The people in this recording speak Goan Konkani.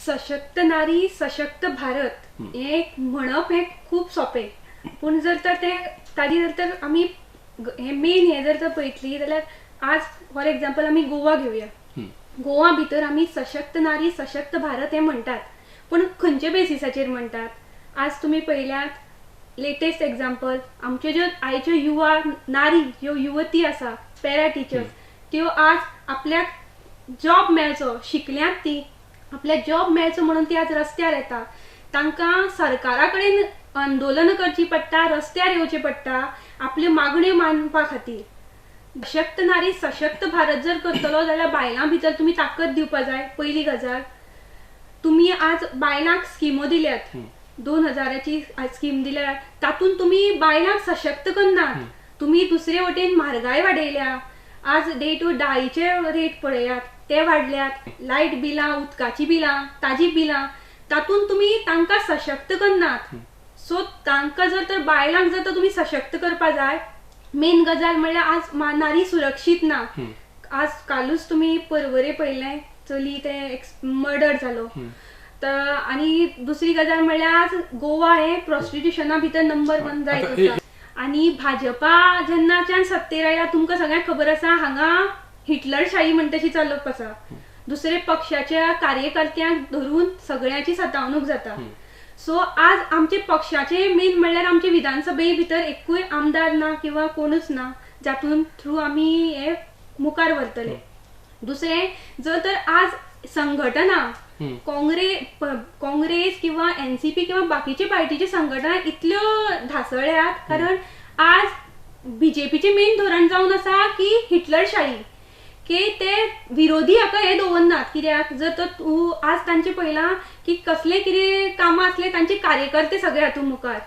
सशक्त नारी सशक्त भारत हें म्हणप हें खूब सोंपें, पूण जर तर तें ताजी जर तर आमी हें मेन हें जर तर पळयतली जाल्यार आज फॉर एग्जाम्पल आमी गोवा घेवया. गोवा भितर आमी सशक्त नारी सशक्त भारत हें म्हणटात, पूण खंयच्या बेसिसाचेर म्हणटात? आज तुमी पळयल्यात लेटेस्ट एग्जाम्पल आमच्यो ज्यो आयच्यो युवा नारी ज्यो युवती आसा पॅरा टिचर्स त्यो आज आपल्याक जॉब मेळचो, शिकल्यात ती आपल्याक जॉब मेळचो म्हणून ती आज रस्त्यार येता. तांकां सरकारा कडेन आंदोलनां करचीं पडटा, रस्त्यार येवचें पडटा आपल्यो मागण्यो मांडपा खातीर. सशक्त नारी सशक्त भारत जर करतलो जाल्यार बायलां भितर तुमी ताकद दिवपा जाय. पयली गजाल तुमी आज बायलांक स्किमो दिल्यात, 2000ची स्कीम दिल्या, तातूंत तुमी बायलांक सशक्त करनात. तुमी दुसरे वटेन म्हारगाय वाडयल्या. आज डे टू डाळीचे रेट पळयात ते वाडल्यात, लायट बिलां, उदकाचीं बिलां, ताजी बिलां, तातूंत तुमी तांकां सशक्त करनात. सो तांकां जर तर बायलांक जर तर तुमी सशक्त करपा जाय, मेन गजाल म्हणल्यार आज नारी सुरक्षीत ना. आज कालूच तुमी परवरे पळयलें चली ते मर्डर जालो. तर आनी दुसरी गजाल म्हणल्यार आज गोवा हे प्रोस्टिट्युशना भितर नंबर 1 जायत आसा. आनी भाजपा जेन्नाच्यान सत्तेर आयला तुमकां सगळ्यांक खबर आसा हांगा हिटलरशाही म्हणटा तशी चलप आसा. दुसरे पक्षाच्या कार्यकर्त्यांक धरून सगळ्यांची सतावणूक जाता. सो आज आमचे पक्षाचे मेन म्हणल्यार आमचे विधानसभे भितर एकूय आमदार ना किंवा कोणूच ना जातून थ्रू आमी हे मुखार व्हरतले. दुसरें जर तर आज संघटना काँग्रेस किंवा एनसीपी किंवा बाकीचे पार्टीचे संघटना इतल्यो ढासळ्यात, कारण आज बीजेपीचे मेन धोरण जावन आसा की हिटलरशाही, की ते विरोधी हाका हे दवरनात. कित्याक जर तर तूं आज तांचे पळयलां की कसले कितें कामां आसले तांचे कार्यकर्ते सगळे हातूंत मुखार.